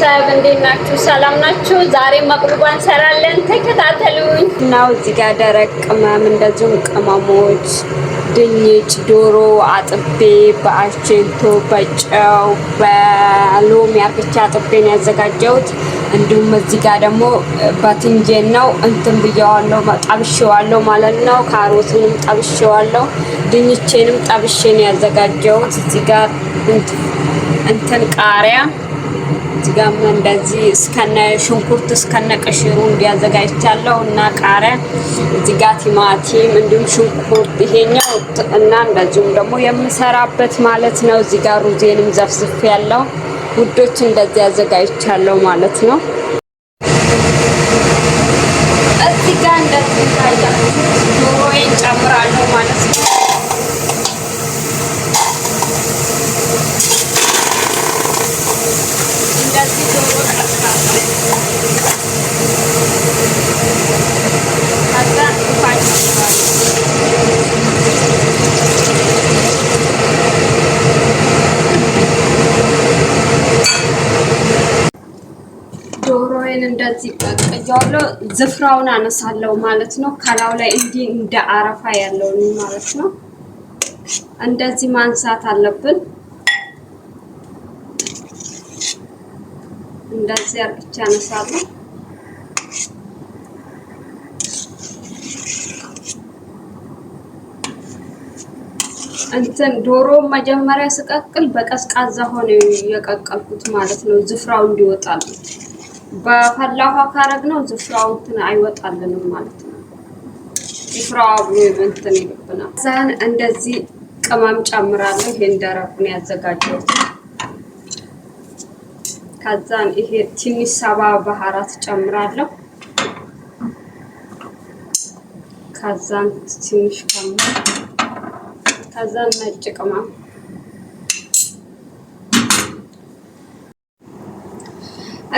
ቤተሰብ፣ እንዴት ናችሁ? ሰላም ናችሁ? ዛሬ መቅሉባ እንሰራለን። ተከታተሉኝ። እና እዚህ ጋር ደረቅ ቅመም እንደዚሁም ቅመሞች፣ ድንች፣ ዶሮ አጥቤ በአቼንቶ በጨው በሎሚ አርግቼ አጥቤ ነው ያዘጋጀሁት። እንዲሁም እዚህ ጋር ደግሞ በትንጄን ነው እንትን ብየዋለሁ፣ ጠብሼዋለሁ ማለት ነው። ካሮትንም ጠብሼዋለሁ፣ ድንቼንም ጠብሼ ነው ያዘጋጀሁት። እዚህ ጋር እንትን ቃሪያ እዚህ ጋር እንደዚህ እስከነ ሽንኩርት እስከነ ቅሽሩ እንዲያዘጋጅቻለሁ እና ቃሪያ እዚህ ጋር ቲማቲም እንዲሁም ሽንኩርት ይሄኛው እና እንደዚሁም ደግሞ የምሰራበት ማለት ነው። እዚህ ጋር ሩዜንም ዘፍዝፍ ያለው ውዶች እንደዚህ አዘጋጅቻለሁ ማለት ነው። እዚህ ጋር እንደዚህ ታያችሁ ዶሮዬን ጨምራለሁ ማለት ነው። እንደዚህ ዶሮ ጨምራለሁ። ከዛ ውሃ ጨምራለሁ። ዶሮዬን እንደዚህ ቀቅያለሁ። ዝፍራውን አነሳለሁ ማለት ነው። ከላው ላይ እንዲህ እንደ አረፋ ያለውን ማለት ነው። እንደዚህ ማንሳት አለብን። እንደዚህ አርግቼ አነሳለሁ። እንትን ዶሮ መጀመሪያ ስቀቅል በቀዝቃዛ ሆነ የቀቀልኩት ማለት ነው፣ ዝፍራው እንዲወጣልን። በፈላ ውሃ ካረግነው ዝፍራው እንትን አይወጣልንም ማለት ነው። ዝፍራው አብሮ እንትን ይልብናል። እዛን እንደዚህ ቅመም ጨምራለሁ። ይሄን ደረቁን ያዘጋጀሁት። ከዛን ይሄ ትንሽ ሰባ ባህራት ጨምራለሁ። ከዛን ትንሽ ከሙን፣ ከዛን ነጭ ቅመም፣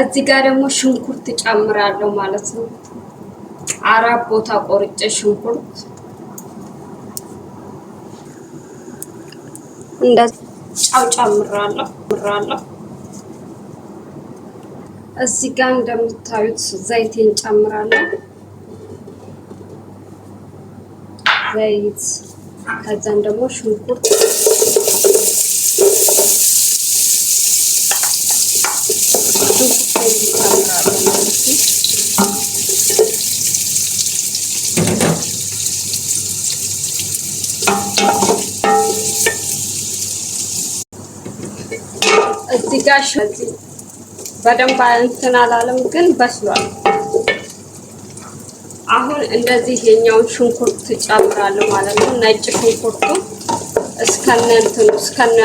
እዚህ ጋር ደግሞ ሽንኩርት ጨምራለሁ ማለት ነው። አራት ቦታ ቆርጬ ሽንኩርት እንደ ጨው ጨምራለሁ ጨምራለሁ። እዚህ ጋር እንደምታዩት ዘይቴን ጨምራለሁ። ዘይት ከዛም ደግሞ ሽንኩርት ጨምራለሁ ማለት ነው። እዚህ ጋር በደንብ እንትን አላለም፣ ግን በስሏል። አሁን እንደዚህ ይሄኛውን ሽንኩርት ጨምራለሁ ማለት ነው። ነጭ ሽንኩርቱ እስከነ እንትኑ እስከነ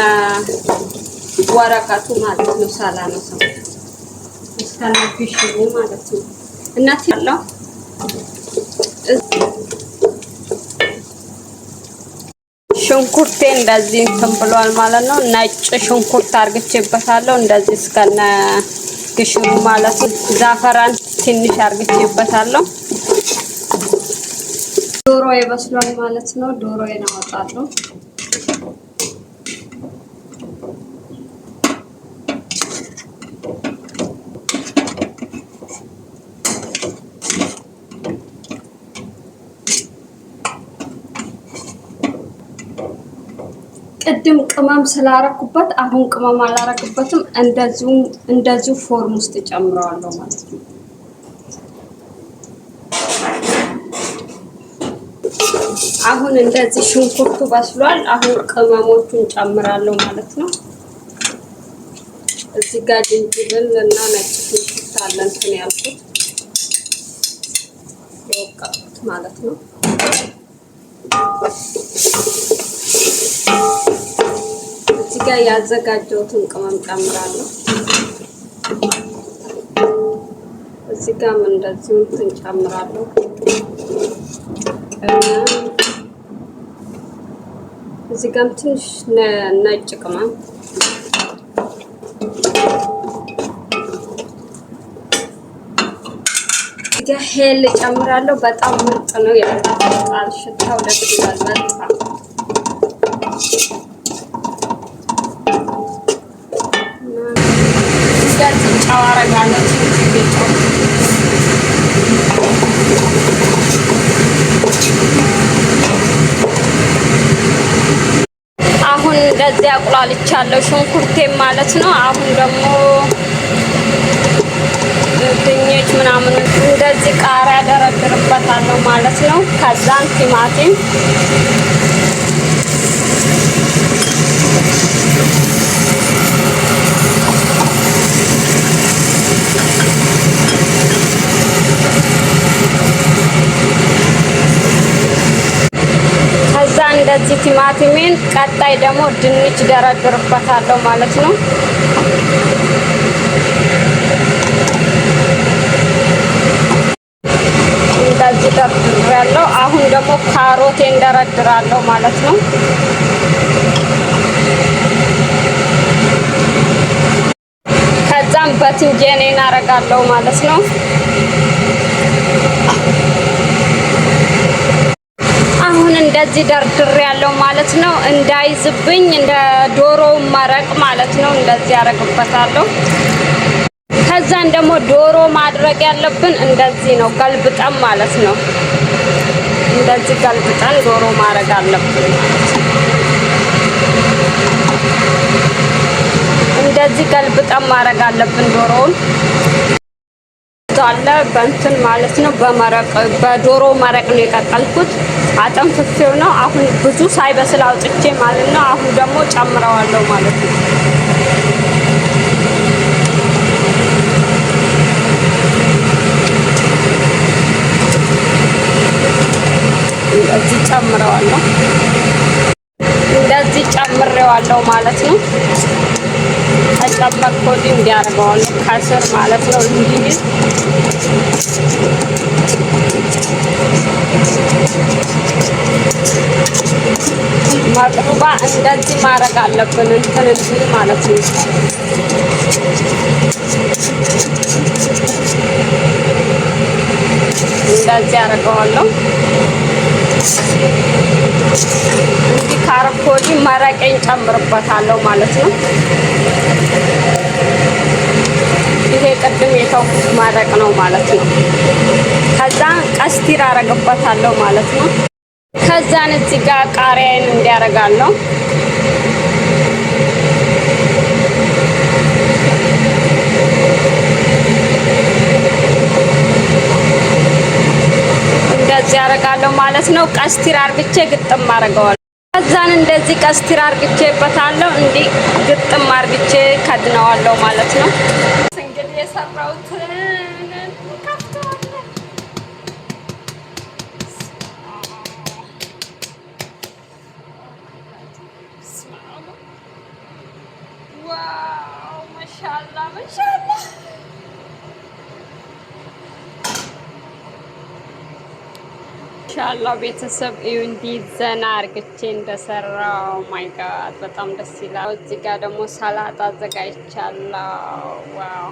ወረቀቱ ማለት ነው። ሳላነሳው እስከነ ፊሽሩ ማለት ነው። እናት ያለው ሽንኩርቴ እንደዚህ እንትን ብሏል ማለት ነው። ነጭ ሽንኩርት አርግቼበታለሁ እንደዚህ እስከነ ግሽሩ ማለት ነው። ዛፈራን ትንሽ አርግቼበታለሁ። ዶሮ በስሏል ማለት ነው። ዶሮዬን አወጣለሁ። ቅድም ቅመም ስላረኩበት አሁን ቅመም አላረግበትም። እንደዚሁ ፎርም ውስጥ ጨምረዋለሁ ማለት ነው። አሁን እንደዚህ ሽንኩርቱ በስሏል። አሁን ቅመሞቹን ጨምራለሁ ማለት ነው። እዚህ ጋር ዝንጅብል እና ነጭ ሽንኩርት አለ እንትን ያልኩት የወቀጥኩት ማለት ነው። እዚህ ጋር ያዘጋጀሁትን ቅመም ጨምራለሁ። እዚህ ጋርም እንደዚሁ እንትን ጨምራለሁ ቅመም። እዚህ ጋርም ትንሽ ነጭ ቅመም፣ እዚህ ጋር ሄል ጨምራለሁ። በጣም ምርጥ ነው፣ ያጣፍጣል። ሽታው ደስ ይላል በጣም። ጨው አረጋለሁ። ትንሽዬ ጨው። አሁን እንደዚህ አቁላልቻለሁ ሽንኩርቴን ማለት ነው። አሁን ደግሞ ድንች ምናምን እንደዚህ ቃሪያ ደረድርበታለሁ ማለት ነው። ከዛን ቲማቲም፣ ከዛ እንደዚህ ቲማቲሜን፣ ቀጣይ ደግሞ ድንች ደረድርበታለሁ ማለት ነው። እንደዚህ ደርድሬያለሁ። አሁን ደግሞ ካሮቴን ደረድራለሁ ማለት ነው። ከዛም በትንጀኔን አረጋለሁ ማለት ነው። አሁን እንደዚህ ደርድሬያለሁ ማለት ነው። እንዳይዝብኝ እንደ ዶሮ መረቅ ማለት ነው። እንደዚህ አረግበታለሁ። ከዛን ደግሞ ዶሮ ማድረግ ያለብን እንደዚህ ነው፣ ገልብጠን ማለት ነው። እንደዚህ ገልብጠን ዶሮ ማድረግ አለብን ማለት ነው። እንደዚህ ገልብጠን ማድረግ አለብን ዶሮውን አለ በእንትን ማለት ነው። በመረቅ፣ በዶሮ መረቅ ነው የቀቀልኩት። አጠንፍፌው ነው። አሁን ብዙ ሳይበስል አውጥቼ ማለት ነው። አሁን ደግሞ ጨምረዋለሁ ማለት ነው። እንደዚህ ጨምረዋለሁ። እንደዚህ ጨምሬዋለሁ ማለት ነው። ከጨመርኩ ወዲህ እንዲያደርገዋለሁ ከስር ማለት ነው። እንዲህ መቅሉባ እንደዚህ ማድረግ አለብን፣ እንትን እንዲል ማለት ነው። እንደዚህ አደርገዋለሁ። እንዲህ ካረኩ ወዲህ መረቄን ጨምርበታለሁ ማለት ነው። ይሄ ቅድም የተውኩት መረቅ ነው ማለት ነው። ከዛ ቀስቲር አረግበታለሁ ማለት ነው። ከዛን እዚህ ጋር ቃሪያዬን እንዲያረጋለሁ። እንደዚህ አረጋለሁ ማለት ነው። ቀስቲር አርግቼ ግጥም አረገዋለሁ። ከዛን እንደዚህ ቀስቲር አርግቼበታለሁ። እንዲህ ግጥም አርግቼ ከድነዋለሁ ማለት ነው። እንግዲህ የሰራሁትን ከፍተዋለሁ። Wow፣ ማሻአላ ማሻአላ። ኢንሻአላህ ቤተሰብ እዩ እንዲህ ዘና አርግቼ እንደሰራው። My God፣ በጣም ደስ ይላል። እዚህ ጋር ደግሞ ሰላጣ አዘጋጅቻለሁ። Wow.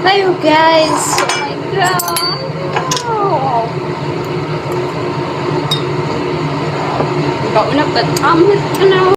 Hey you guys, oh my God፣ በእውነት በጣም ምርጥ ነው።